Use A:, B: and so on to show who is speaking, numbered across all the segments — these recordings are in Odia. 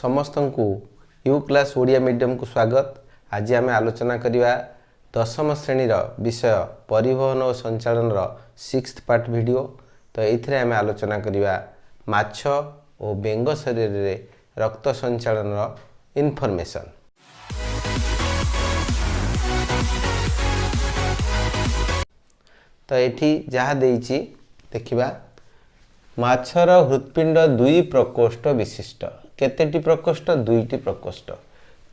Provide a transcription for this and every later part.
A: ସମସ୍ତଙ୍କୁ you class Odia ମିଡ଼ିୟମକୁ ସ୍ୱାଗତ। ଆଜି ଆମେ ଆଲୋଚନା କରିବା ଦଶମ ଶ୍ରେଣୀର ବିଷୟ ପରିବହନ ଓ ସଞ୍ଚାଳନର ସିକ୍ସଥ ପାର୍ଟ ଭିଡ଼ିଓ। ତ ଏଇଥିରେ ଆମେ ଆଲୋଚନା କରିବା ମାଛ ଓ ବେଙ୍ଗ ଶରୀରରେ ରକ୍ତ ସଞ୍ଚାଳନର ଇନଫର୍ମେସନ୍। ତ ଏଠି ଯାହା ଦେଇଛି ଦେଖିବା। ମାଛର ହୃତ୍ପିଣ୍ଡ ଦୁଇ ପ୍ରକୋଷ୍ଠ ବିଶିଷ୍ଟ। କେତେଟି ପ୍ରକୋଷ୍ଠ? ଦୁଇଟି ପ୍ରକୋଷ୍ଠ।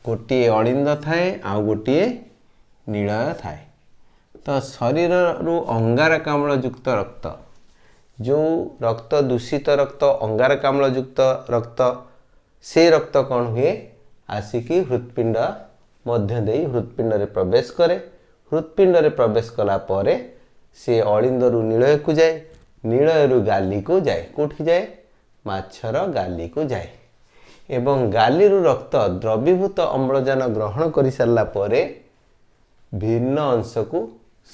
A: ଗୋଟିଏ ଅଳିନ୍ଦ ଥାଏ ଆଉ ଗୋଟିଏ ନିଳୟ ଥାଏ। ତ ଶରୀରରୁ ଅଙ୍ଗାରକାମ୍ଳଯୁକ୍ତ ରକ୍ତ, ଯେଉଁ ରକ୍ତ ଦୂଷିତ ରକ୍ତ, ଅଙ୍ଗାରକାମ୍ଳଯୁକ୍ତ ରକ୍ତ, ସେ ରକ୍ତ କ'ଣ ହୁଏ? ଆସିକି ହୃତ୍ପିଣ୍ଡ ମଧ୍ୟ ଦେଇ ହୃତ୍ପିଣ୍ଡରେ ପ୍ରବେଶ କରେ। ହୃତ୍ପିଣ୍ଡରେ ପ୍ରବେଶ କଲା ପରେ ସେ ଅଳିନ୍ଦରୁ ନିଳୟକୁ ଯାଏ, ନିଳୟରୁ ଗାଲିକୁ ଯାଏ। କେଉଁଠିକି ଯାଏ? ମାଛର ଗାଲିକୁ ଯାଏ। ଏବଂ ଗାଲିରୁ ରକ୍ତ ଦ୍ରବୀଭୂତ ଅମ୍ଳଜାନ ଗ୍ରହଣ କରିସାରିଲା ପରେ ଭିନ୍ନ ଅଂଶକୁ,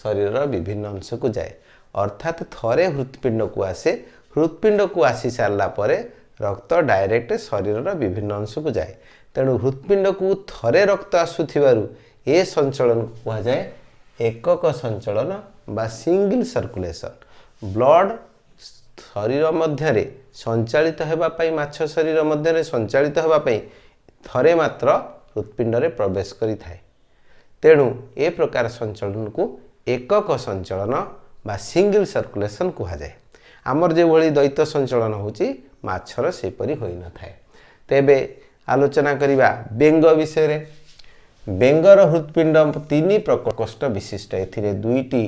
A: ଶରୀରର ବିଭିନ୍ନ ଅଂଶକୁ ଯାଏ। ଅର୍ଥାତ୍ ଥରେ ହୃତ୍ପିଣ୍ଡକୁ ଆସେ, ହୃତ୍ପିଣ୍ଡକୁ ଆସି ସାରିଲା ପରେ ରକ୍ତ ଡାଇରେକ୍ଟ ଶରୀରର ବିଭିନ୍ନ ଅଂଶକୁ ଯାଏ। ତେଣୁ ହୃତ୍ପିଣ୍ଡକୁ ଥରେ ରକ୍ତ ଆସୁଥିବାରୁ ଏ ସଞ୍ଚଳନକୁ କୁହାଯାଏ ଏକକ ସଞ୍ଚଳନ ବା ସିଙ୍ଗଲ ସର୍କୁଲେସନ୍। ବ୍ଲଡ଼ ଶରୀର ମଧ୍ୟରେ ସଞ୍ଚାଳିତ ହେବା ପାଇଁ, ମାଛ ଶରୀର ମଧ୍ୟରେ ସଞ୍ଚାଳିତ ହେବା ପାଇଁ ଥରେ ମାତ୍ର ହୃତ୍ପିଣ୍ଡରେ ପ୍ରବେଶ କରିଥାଏ। ତେଣୁ ଏ ପ୍ରକାର ସଞ୍ଚଳନକୁ ଏକକ ସଞ୍ଚଳନ ବା ସିଙ୍ଗଲ ସର୍କୁଲେସନ୍ କୁହାଯାଏ। ଆମର ଯେଭଳି ଦ୍ୱୈତ ସଞ୍ଚଳନ ହେଉଛି, ମାଛର ସେପରି ହୋଇନଥାଏ। ତେବେ ଆଲୋଚନା କରିବା ବେଙ୍ଗ ବିଷୟରେ। ବେଙ୍ଗର ହୃତ୍ପିଣ୍ଡ ତିନି ପ୍ରକୋଷ୍ଠ ବିଶିଷ୍ଟ। ଏଥିରେ ଦୁଇଟି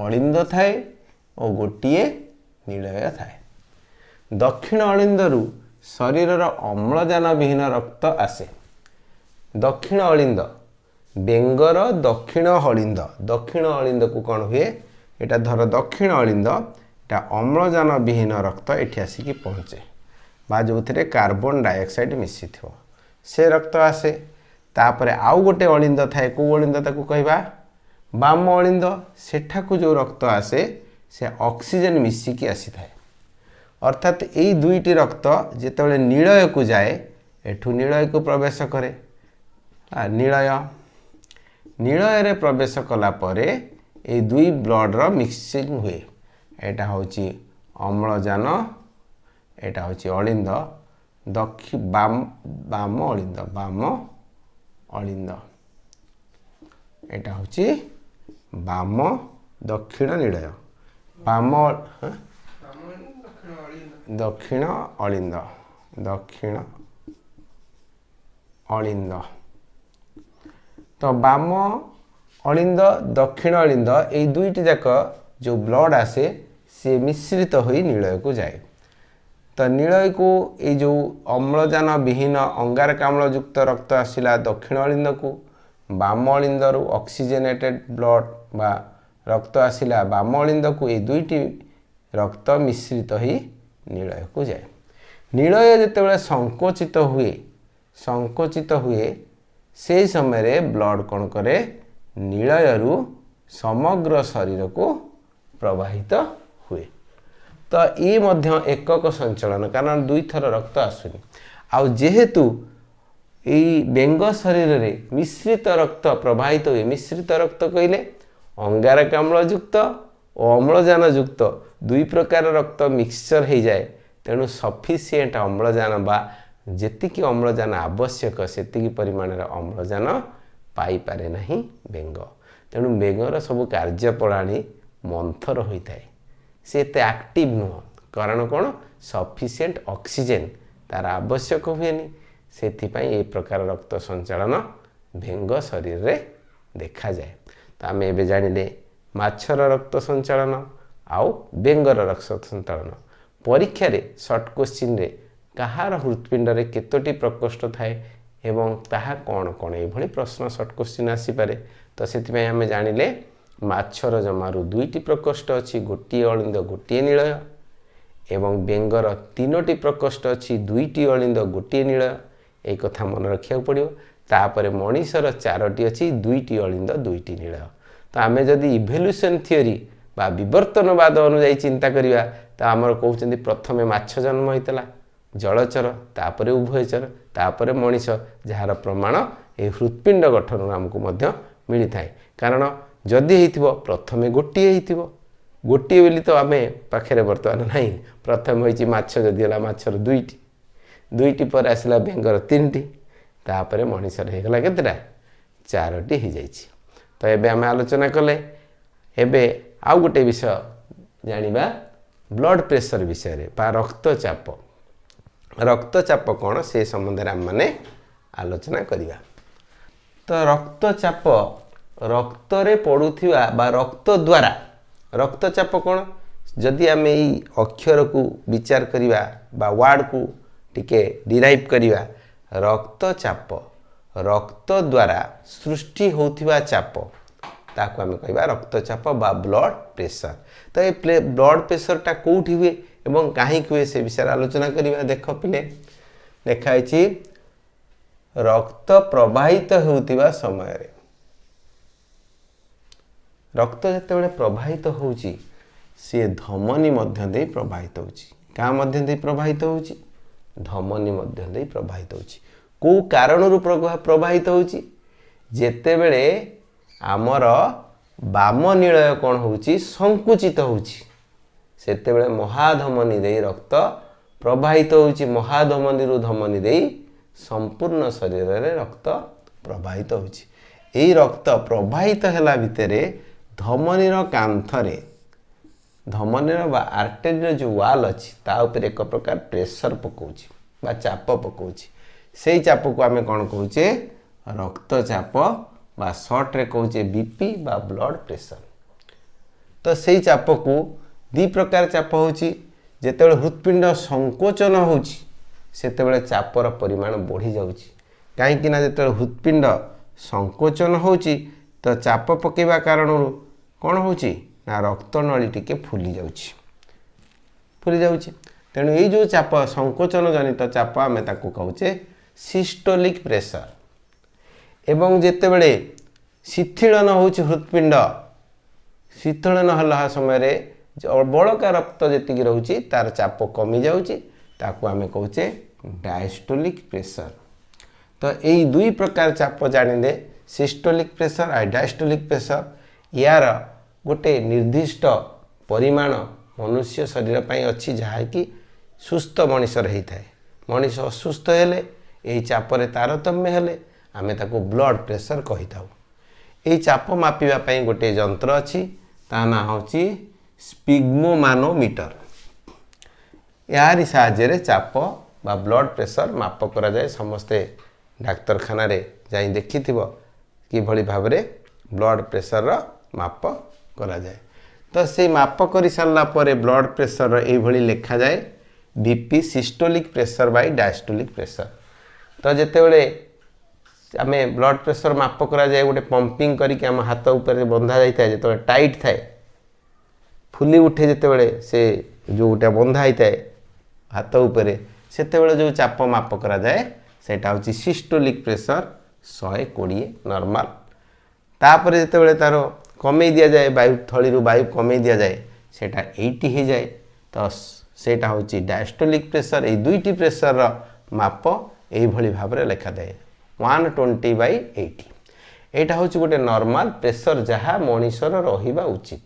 A: ଅଳିନ୍ଦ ଥାଏ ଓ ଗୋଟିଏ ନିଳୟ ଥାଏ। ଦକ୍ଷିଣ ଅଳିନ୍ଦରୁ ଶରୀରର ଅମ୍ଳଜାନ ବିହୀନ ରକ୍ତ ଆସେ। ଦକ୍ଷିଣ ଅଳିନ୍ଦ, ବେଙ୍ଗର ଦକ୍ଷିଣ ଅଳିନ୍ଦ, ଦକ୍ଷିଣ ଅଳିନ୍ଦକୁ କ'ଣ ହୁଏ? ଏଇଟା ଧର ଦକ୍ଷିଣ ଅଳିନ୍ଦ, ଏଇଟା ଅମ୍ଳଜାନ ବିହୀନ ରକ୍ତ ଏଠି ଆସିକି ପହଞ୍ଚେ, ବା ଯେଉଁଥିରେ କାର୍ବନ ଡାଇଅକ୍ସାଇଡ଼ ମିଶିଥିବ ସେ ରକ୍ତ ଆସେ। ତାପରେ ଆଉ ଗୋଟେ ଅଳିନ୍ଦ ଥାଏ। କେଉଁ ଅଳିନ୍ଦ ତାକୁ କହିବା? ବାମ ଅଳିନ୍ଦ। ସେଠାକୁ ଯେଉଁ ରକ୍ତ ଆସେ ସେ ଅକ୍ସିଜେନ୍ ମିଶିକି ଆସିଥାଏ। ଅର୍ଥାତ୍ ଏଇ ଦୁଇଟି ରକ୍ତ ଯେତେବେଳେ ନିଳୟକୁ ଯାଏ, ଏଠୁ ନିଳୟକୁ ପ୍ରବେଶ କରେ। ନିଳୟ, ନିଳୟରେ ପ୍ରବେଶ କଲା ପରେ ଏଇ ଦୁଇ ବ୍ଲଡ଼ର ମିକ୍ସିଂ ହୁଏ। ଏଇଟା ହେଉଛି ଅମ୍ଳଜାନ, ଏଇଟା ହେଉଛି ଅଳିନ୍ଦ, ବାମ ବାମ ଅଳିନ୍ଦ, ବାମ ଅଳିନ୍ଦ, ଏଇଟା ହେଉଛି ବାମ ଦକ୍ଷିଣ ନିଳୟ, ବାମ ଦକ୍ଷିଣ ଅଳିନ୍ଦ, ଦକ୍ଷିଣ ଅଳିନ୍ଦ। ତ ବାମ ଅଳିନ୍ଦ, ଦକ୍ଷିଣ ଅଳିନ୍ଦ, ଏଇ ଦୁଇଟି ଯାକ ଯେଉଁ ବ୍ଲଡ଼ ଆସେ ସିଏ ମିଶ୍ରିତ ହୋଇ ନିଳୟକୁ ଯାଏ। ତ ନିଳୟକୁ ଏଇ ଯେଉଁ ଅମ୍ଳଜାନ ବିହୀନ ଅଙ୍ଗାରକାମ୍ଳଯୁକ୍ତ ରକ୍ତ ଆସିଲା ଦକ୍ଷିଣ ଅଳିନ୍ଦକୁ, ବାମ ଅଳିନ୍ଦରୁ ଅକ୍ସିଜେନେଟେଡ଼ ବ୍ଲଡ଼ ବା ରକ୍ତ ଆସିଲା ବାମ ଅଳିନ୍ଦକୁ, ଏଇ ଦୁଇଟି ରକ୍ତ ମିଶ୍ରିତ ହୋଇ ନିଳୟକୁ ଯାଏ। ନିଳୟ ଯେତେବେଳେ ସଙ୍କୋଚିତ ହୁଏ, ସଙ୍କୋଚିତ ହୁଏ, ସେହି ସମୟରେ ବ୍ଲଡ଼ କ'ଣ କରେ? ନିଳୟରୁ ସମଗ୍ର ଶରୀରକୁ ପ୍ରବାହିତ ହୁଏ। ତ ଇଏ ମଧ୍ୟ ଏକକ ସଞ୍ଚଳନ, କାରଣ ଦୁଇଥର ରକ୍ତ ଆସୁନି। ଆଉ ଯେହେତୁ ଏଇ ବେଙ୍ଗ ଶରୀରରେ ମିଶ୍ରିତ ରକ୍ତ ପ୍ରବାହିତ ହୁଏ, ମିଶ୍ରିତ ରକ୍ତ କହିଲେ ଅଙ୍ଗାରକାମ୍ଳଯୁକ୍ତ ଓ ଅମ୍ଳଜାନଯୁକ୍ତ ଦୁଇ ପ୍ରକାର ରକ୍ତ ମିକ୍ସଚର ହେଇଯାଏ। ତେଣୁ ସଫିସିଏଣ୍ଟ ଅମ୍ଳଜାନ ବା ଯେତିକି ଅମ୍ଳଜାନ ଆବଶ୍ୟକ ସେତିକି ପରିମାଣର ଅମ୍ଳଜାନ ପାଇପାରେ ନାହିଁ ବେଙ୍ଗ। ତେଣୁ ବେଙ୍ଗର ସବୁ କାର୍ଯ୍ୟପ୍ରଣାଳୀ ମନ୍ଥର ହୋଇଥାଏ, ସେ ଏତେ ଆକ୍ଟିଭ ନୁହଁ। କାରଣ କ'ଣ? ସଫିସିଏଣ୍ଟ ଅକ୍ସିଜେନ୍ ତାର ଆବଶ୍ୟକ ହୁଏନି। ସେଥିପାଇଁ ଏ ପ୍ରକାର ରକ୍ତ ସଞ୍ଚାଳନ ବେଙ୍ଗ ଶରୀରରେ ଦେଖାଯାଏ। ତ ଆମେ ଏବେ ଜାଣିଲେ ମାଛର ରକ୍ତ ସଞ୍ଚାଳନ ଆଉ ବେଙ୍ଗର ରକ୍ତ ସଞ୍ଚାଳନ। ପରୀକ୍ଷାରେ ସର୍ଟ କୋଶ୍ଚିନ୍ରେ କାହାର ହୃତ୍ପିଣ୍ଡରେ କେତୋଟି ପ୍ରକୋଷ୍ଠ ଥାଏ ଏବଂ ତାହା କ'ଣ କ'ଣ, ଏଇଭଳି ପ୍ରଶ୍ନ ସର୍ଟ କୋଶ୍ଚିନ୍ ଆସିପାରେ। ତ ସେଥିପାଇଁ ଆମେ ଜାଣିଲେ ମାଛର ଜମାରୁ ଦୁଇଟି ପ୍ରକୋଷ୍ଠ ଅଛି, ଗୋଟିଏ ଅଳିନ୍ଦ, ଗୋଟିଏ ନିଳୟ, ଏବଂ ବେଙ୍ଗର ତିନୋଟି ପ୍ରକୋଷ୍ଠ ଅଛି, ଦୁଇଟି ଅଳିନ୍ଦ, ଗୋଟିଏ ନିଳୟ। ଏଇ କଥା ମନେ ରଖିବାକୁ ପଡ଼ିବ। ତାପରେ ମଣିଷର ଚାରୋଟି ଅଛି, ଦୁଇଟି ଅଳିନ୍ଦ, ଦୁଇଟି ନିଳୟ। ତ ଆମେ ଯଦି ଇଭଲ୍ୟୁସନ୍ ଥିଓରି ବା ବିବର୍ତ୍ତନବାଦ ଅନୁଯାୟୀ ଚିନ୍ତା କରିବା, ତ ଆମର କହୁଛନ୍ତି ପ୍ରଥମେ ମାଛ ଜନ୍ମ ହୋଇଥିଲା, ଜଳଚର, ତାପରେ ଉଭୟଚର, ତାପରେ ମଣିଷ, ଯାହାର ପ୍ରମାଣ ଏହି ହୃତ୍ପିଣ୍ଡ ଗଠନରୁ ଆମକୁ ମଧ୍ୟ ମିଳିଥାଏ। କାରଣ ଯଦି ହେଇଥିବ ପ୍ରଥମେ ଗୋଟିଏ ହେଇଥିବ, ଗୋଟିଏ ବୋଲି ତ ଆମେ ପାଖରେ ବର୍ତ୍ତମାନ ନାହିଁ। ପ୍ରଥମେ ହୋଇଛି ମାଛ, ଯଦି ହେଲା ମାଛର ଦୁଇଟି, ଦୁଇଟି ପରେ ଆସିଲା ବେଙ୍ଗର ତିନିଟି, ତାପରେ ମଣିଷର ହେଇଗଲା କେତେଟା? ଚାରୋଟି ହେଇଯାଇଛି। ତ ଏବେ ଆମେ ଆଲୋଚନା କଲେ, ଏବେ ଆଉ ଗୋଟେ ବିଷୟ ଜାଣିବା, ବ୍ଲଡ଼ ପ୍ରେସର ବିଷୟରେ ବା ରକ୍ତଚାପ। ରକ୍ତଚାପ କ'ଣ ସେ ସମ୍ବନ୍ଧରେ ଆମେମାନେ ଆଲୋଚନା କରିବା। ତ ରକ୍ତଚାପ ରକ୍ତରେ ପଡ଼ୁଥିବା ବା ରକ୍ତ ଦ୍ୱାରା, ରକ୍ତଚାପ କ'ଣ? ଯଦି ଆମେ ଏଇ ଅକ୍ଷରକୁ ବିଚାର କରିବା ବା ୱାର୍ଡ଼କୁ ଟିକେ ଡିରାଇଭ୍ କରିବା, ରକ୍ତଚାପ ରକ୍ତ ଦ୍ୱାରା ସୃଷ୍ଟି ହେଉଥିବା ଚାପ, ତାକୁ ଆମେ କହିବା ରକ୍ତଚାପ ବା ବ୍ଲଡ଼ ପ୍ରେସର। ତ ଏ ବ୍ଲଡ଼ ପ୍ରେସରଟା କେଉଁଠି ହୁଏ ଏବଂ କାହିଁକି ହୁଏ ସେ ବିଷୟରେ ଆଲୋଚନା କରିବା। ଦେଖ ପିଲେ, ଲେଖା ହେଇଛି ରକ୍ତ ପ୍ରବାହିତ ହେଉଥିବା ସମୟରେ, ରକ୍ତ ଯେତେବେଳେ ପ୍ରବାହିତ ହେଉଛି ସିଏ ଧମନୀ ମଧ୍ୟ ଦେଇ ପ୍ରବାହିତ ହେଉଛି। କାହା ମଧ୍ୟ ଦେଇ ପ୍ରବାହିତ ହେଉଛି? ଧମନୀ ମଧ୍ୟ ଦେଇ ପ୍ରବାହିତ ହେଉଛି। କେଉଁ କାରଣରୁ ପ୍ରବାହିତ ହେଉଛି? ଯେତେବେଳେ ଆମର ବାମ ନିଳୟ କ'ଣ ହେଉଛି? ସଙ୍କୁଚିତ ହେଉଛି, ସେତେବେଳେ ମହାଧମନୀ ଦେଇ ରକ୍ତ ପ୍ରବାହିତ ହେଉଛି। ମହାଧମନୀରୁ ଧମନୀ ଦେଇ ସମ୍ପୂର୍ଣ୍ଣ ଶରୀରରେ ରକ୍ତ ପ୍ରବାହିତ ହେଉଛି। ଏଇ ରକ୍ତ ପ୍ରବାହିତ ହେଲା ଭିତରେ ଧମନୀର କାନ୍ଥରେ, ଧମନୀର ବା ଆର୍ଟେରୀର ଯେଉଁ ୱାଲ୍ ଅଛି ତା ଉପରେ ଏକ ପ୍ରକାର ପ୍ରେସର ପକାଉଛି ବା ଚାପ ପକାଉଛି। ସେଇ ଚାପକୁ ଆମେ କ'ଣ କହୁଛେ? ରକ୍ତଚାପ ବା ସର୍ଟରେ କହୁଛେ ବିପି ବା ବ୍ଲଡ଼ ପ୍ରେସର। ତ ସେଇ ଚାପକୁ ଦୁଇ ପ୍ରକାର ଚାପ ହେଉଛି। ଯେତେବେଳେ ହୃତ୍ପିଣ୍ଡ ସଙ୍କୋଚନ ହେଉଛି ସେତେବେଳେ ଚାପର ପରିମାଣ ବଢ଼ିଯାଉଛି। କାହିଁକି ନା ଯେତେବେଳେ ହୃତ୍ପିଣ୍ଡ ସଙ୍କୋଚନ ହେଉଛି ତ ଚାପ ପକାଇବା କାରଣରୁ କ'ଣ ହେଉଛି ନା ରକ୍ତନଳୀ ଟିକେ ଫୁଲି ଯାଉଛି, ଫୁଲି ଯାଉଛି। ତେଣୁ ଏଇ ଯେଉଁ ଚାପ, ସଙ୍କୋଚନ ଜନିତ ଚାପ, ଆମେ ତାକୁ କହୁଛେ ସିଷ୍ଟୋଲିକ୍ ପ୍ରେସର। ଏବଂ ଯେତେବେଳେ ଶିଥିଳନ ହେଉଛି ହୃତ୍ପିଣ୍ଡ, ଶିଥିଳନ ହେଲା ସମୟରେ ବଳକା ରକ୍ତ ଯେତିକି ରହୁଛି ତାର ଚାପ କମିଯାଉଛି, ତାକୁ ଆମେ କହୁଛେ ଡାଏଷ୍ଟୋଲିକ୍ ପ୍ରେସର। ତ ଏଇ ଦୁଇ ପ୍ରକାର ଚାପ ଜାଣିଲେ, ସିଷ୍ଟୋଲିକ୍ ପ୍ରେସର ଆଉ ଡାଏଷ୍ଟୋଲିକ୍ ପ୍ରେସର, ୟାର ଗୋଟେ ନିର୍ଦ୍ଦିଷ୍ଟ ପରିମାଣ ମନୁଷ୍ୟ ଶରୀର ପାଇଁ ଅଛି, ଯାହାକି ସୁସ୍ଥ ମଣିଷର ହେଇଥାଏ। ମଣିଷ ଅସୁସ୍ଥ ହେଲେ, ଏହି ଚାପରେ ତାରତମ୍ୟ ହେଲେ ଆମେ ତାକୁ ବ୍ଲଡ଼ ପ୍ରେସର କହିଥାଉ। ଏହି ଚାପ ମାପିବା ପାଇଁ ଗୋଟିଏ ଯନ୍ତ୍ର ଅଛି, ତା ନାଁ ହେଉଛି ସ୍ପିଗ୍ମୋମାନୋମିଟର। ଏହାରି ସାହାଯ୍ୟରେ ଚାପ ବା ବ୍ଲଡ଼ ପ୍ରେସର ମାପ କରାଯାଏ। ସମସ୍ତେ ଡାକ୍ତରଖାନାରେ ଯାଇ ଦେଖିଥିବ କିଭଳି ଭାବରେ ବ୍ଲଡ଼ ପ୍ରେସରର ମାପ କରାଯାଏ। ତ ସେଇ ମାପ କରିସାରିଲା ପରେ ବ୍ଲଡ଼ ପ୍ରେସରର ଏଇଭଳି ଲେଖାଯାଏ, BP systolic pressure by diastolic pressure. ତ ଯେତେବେଳେ ଆମେ ବ୍ଲଡ଼ ପ୍ରେସର ମାପ କରାଯାଏ, ଗୋଟେ ପମ୍ପିଂ କରିକି ଆମ ହାତ ଉପରେ ବନ୍ଧା ଯାଇଥାଏ, ଯେତେବେଳେ ଟାଇଟ୍ ଥାଏ, ଫୁଲି ଉଠେ ଯେତେବେଳେ ସେ ଯେଉଁଟା ବନ୍ଧା ହେଇଥାଏ ହାତ ଉପରେ, ସେତେବେଳେ ଯେଉଁ ଚାପ ମାପ କରାଯାଏ ସେଇଟା ହେଉଛି ସିଷ୍ଟୋଲିକ୍ ପ୍ରେସର 120 ନର୍ମାଲ। ତାପରେ ଯେତେବେଳେ ତା'ର କମେଇ ଦିଆଯାଏ, ବାୟୁ ଥଳିରୁ ବାୟୁ କମେଇ ଦିଆଯାଏ, ସେଇଟା 80 ହେଇଯାଏ, ତ ସେଇଟା ହେଉଛି ଡାଏଷ୍ଟୋଲିକ୍ ପ୍ରେସର। ଏଇ ଦୁଇଟି ପ୍ରେସରର ମାପ ଏଇଭଳି ଭାବରେ ଲେଖାଯାଏ, 120/80। ଏଇଟା ହେଉଛି ଗୋଟେ ନର୍ମାଲ ପ୍ରେସର ଯାହା ମଣିଷର ରହିବା ଉଚିତ।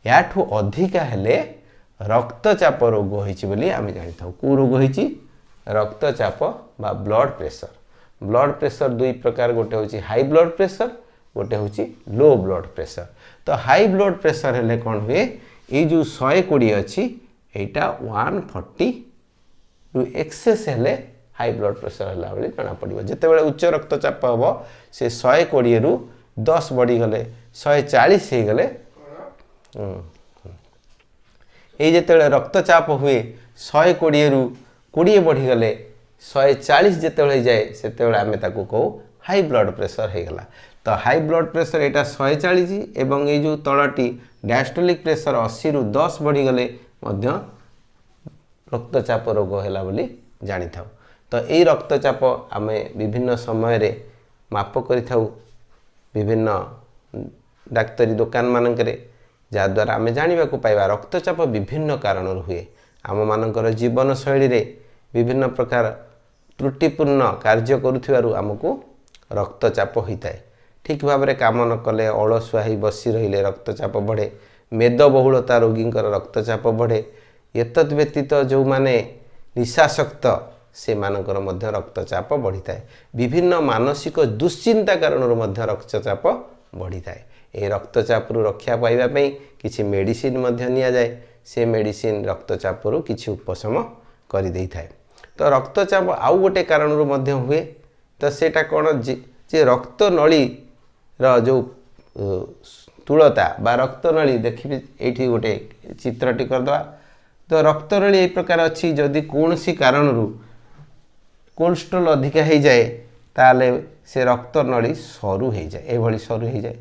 A: ୟାଠୁ ଅଧିକା ହେଲେ ରକ୍ତଚାପ ରୋଗ ହେଇଛି ବୋଲି ଆମେ ଜାଣିଥାଉ। କେଉଁ ରୋଗ ହେଇଛି? ରକ୍ତଚାପ ବା ବ୍ଲଡ଼ ପ୍ରେସର। ବ୍ଲଡ଼ ପ୍ରେସର ଦୁଇ ପ୍ରକାର, ଗୋଟେ ହେଉଛି ହାଇ ବ୍ଲଡ଼ ପ୍ରେସର, ଗୋଟେ ହେଉଛି ଲୋ ବ୍ଲଡ଼ ପ୍ରେସର। ତ ହାଇ ବ୍ଲଡ଼ ପ୍ରେସର ହେଲେ କ'ଣ ହୁଏ? ଏଇ ଯେଉଁ 120 ଅଛି, ଏଇଟା 140ରୁ ଏକ୍ସେସ୍ ହେଲେ ହାଇ ବ୍ଲଡ଼ ପ୍ରେସର ହେଲା ଭଳି ଜଣାପଡ଼ିବ। ଯେତେବେଳେ ଉଚ୍ଚ ରକ୍ତଚାପ ହେବ, ସେ 120ରୁ 10 ବଢ଼ିଗଲେ 140 ହେଇଗଲେ, ଏଇ ଯେତେବେଳେ ରକ୍ତଚାପ ହୁଏ 120ରୁ 20 ବଢ଼ିଗଲେ 140 ଯେତେବେଳେ ହେଇଯାଏ, ସେତେବେଳେ ଆମେ ତାକୁ କହୁ ହାଇ ବ୍ଲଡ଼ ପ୍ରେସର ହେଇଗଲା। ତ ହାଇ ବ୍ଲଡ଼ ପ୍ରେସର ଏଇଟା 140, ଏବଂ ଏଇ ଯେଉଁ ତଳଟି ଡାଏଷ୍ଟୋଲିକ୍ ପ୍ରେସର 80ରୁ 10 ବଢ଼ିଗଲେ ମଧ୍ୟ ରକ୍ତଚାପ ରୋଗ ହେଲା ବୋଲି ଜାଣିଥାଉ। ତ ଏଇ ରକ୍ତଚାପ ଆମେ ବିଭିନ୍ନ ସମୟରେ ମାପ କରିଥାଉ ବିଭିନ୍ନ ଡାକ୍ତରୀ ଦୋକାନମାନଙ୍କରେ, ଯାହାଦ୍ୱାରା ଆମେ ଜାଣିବାକୁ ପାଇବା ରକ୍ତଚାପ ବିଭିନ୍ନ କାରଣରୁ ହୁଏ। ଆମମାନଙ୍କର ଜୀବନଶୈଳୀରେ ବିଭିନ୍ନ ପ୍ରକାର ତ୍ରୁଟିପୂର୍ଣ୍ଣ କାର୍ଯ୍ୟ କରୁଥିବାରୁ ଆମକୁ ରକ୍ତଚାପ ହୋଇଥାଏ। ଠିକ୍ ଭାବରେ କାମ ନ କଲେ, ଅଳସୁଆ ହେଇ ବସି ରହିଲେ ରକ୍ତଚାପ ବଢ଼େ। ମେଦବହୁଳତା ରୋଗୀଙ୍କର ରକ୍ତଚାପ ବଢ଼େ। ଏତଦ୍ ବ୍ୟତୀତ ଯେଉଁମାନେ ନିଶାସକ୍ତ, ସେମାନଙ୍କର ମଧ୍ୟ ରକ୍ତଚାପ ବଢ଼ିଥାଏ। ବିଭିନ୍ନ ମାନସିକ ଦୁଶ୍ଚିନ୍ତା କାରଣରୁ ମଧ୍ୟ ରକ୍ତଚାପ ବଢ଼ିଥାଏ। ଏହି ରକ୍ତଚାପରୁ ରକ୍ଷା ପାଇବା ପାଇଁ କିଛି ମେଡ଼ିସିନ ମଧ୍ୟ ନିଆଯାଏ। ସେ ମେଡ଼ିସିନ ରକ୍ତଚାପରୁ କିଛି ଉପଶମ କରିଦେଇଥାଏ। ତ ରକ୍ତଚାପ ଆଉ ଗୋଟେ କାରଣରୁ ମଧ୍ୟ ହୁଏ। ତ ସେଇଟା କ'ଣ ଯେ ରକ୍ତନଳୀର ଯେଉଁ ସ୍ଥୂଳତା ବା ରକ୍ତନଳୀ, ଦେଖିବି ଏଇଠି ଗୋଟେ ଚିତ୍ରଟି କରିଦେବା। ତ ରକ୍ତନଳୀ ଏଇ ପ୍ରକାର ଅଛି। ଯଦି କୌଣସି କାରଣରୁ କୋଲେଷ୍ଟ୍ରଲ୍ ଅଧିକା ହେଇଯାଏ, ତାହେଲେ ସେ ରକ୍ତନଳୀ ସରୁ ହେଇଯାଏ, ଏଭଳି ସରୁ ହେଇଯାଏ।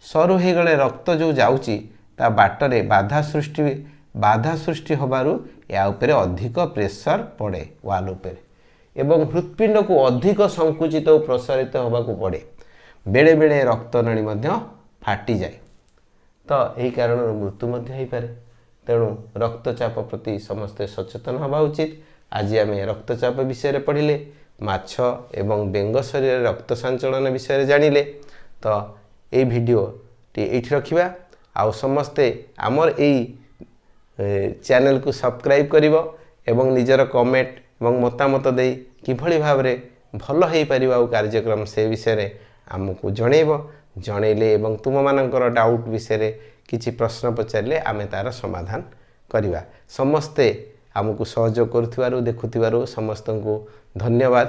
A: ସରୁ ହେଇଗଲେ ରକ୍ତ ଯେଉଁ ଯାଉଛି ତା ବାଟରେ ବାଧା ସୃଷ୍ଟି ହୁଏ। ବାଧା ସୃଷ୍ଟି ହେବାରୁ ଏହା ଉପରେ ଅଧିକ ପ୍ରେସର ପଡ଼େ ୱାଲ୍ ଉପରେ, ଏବଂ ହୃତ୍ପିଣ୍ଡକୁ ଅଧିକ ସଙ୍କୁଚିତ ଓ ପ୍ରସାରିତ ହେବାକୁ ପଡ଼େ। ବେଳେବେଳେ ରକ୍ତନଳୀ ମଧ୍ୟ ଫାଟିଯାଏ। ତ ଏହି କାରଣରୁ ମୃତ୍ୟୁ ମଧ୍ୟ ହେଇପାରେ। ତେଣୁ ରକ୍ତଚାପ ପ୍ରତି ସମସ୍ତେ ସଚେତନ ହେବା ଉଚିତ। ଆଜି ଆମେ ରକ୍ତଚାପ ବିଷୟରେ ପଢ଼ିଲେ, ମାଛ ଏବଂ ବେଙ୍ଗ ଶରୀରରେ ରକ୍ତ ସଞ୍ଚଳନ ବିଷୟରେ ଜାଣିଲେ। ତ ଏଇ ଭିଡ଼ିଓଟି ଏଇଠି ରଖିବା, ଆଉ ସମସ୍ତେ ଆମର ଏଇ ଚ୍ୟାନେଲକୁ ସବସ୍କ୍ରାଇବ୍ କରିବ ଏବଂ ନିଜର କମେଣ୍ଟ ଏବଂ ମତାମତ ଦେଇ କିଭଳି ଭାବରେ ଭଲ ହେଇପାରିବ ଆଉ କାର୍ଯ୍ୟକ୍ରମ ସେ ବିଷୟରେ ଆମକୁ ଜଣେଇବ। ଜଣେଇଲେ ଏବଂ ତୁମମାନଙ୍କର ଡାଉଟ୍ ବିଷୟରେ କିଛି ପ୍ରଶ୍ନ ପଚାରିଲେ ଆମେ ତା'ର ସମାଧାନ କରିବା। ସମସ୍ତେ ଆମକୁ ସହଯୋଗ କରୁଥିବାରୁ, ଦେଖୁଥିବାରୁ ସମସ୍ତଙ୍କୁ ଧନ୍ୟବାଦ।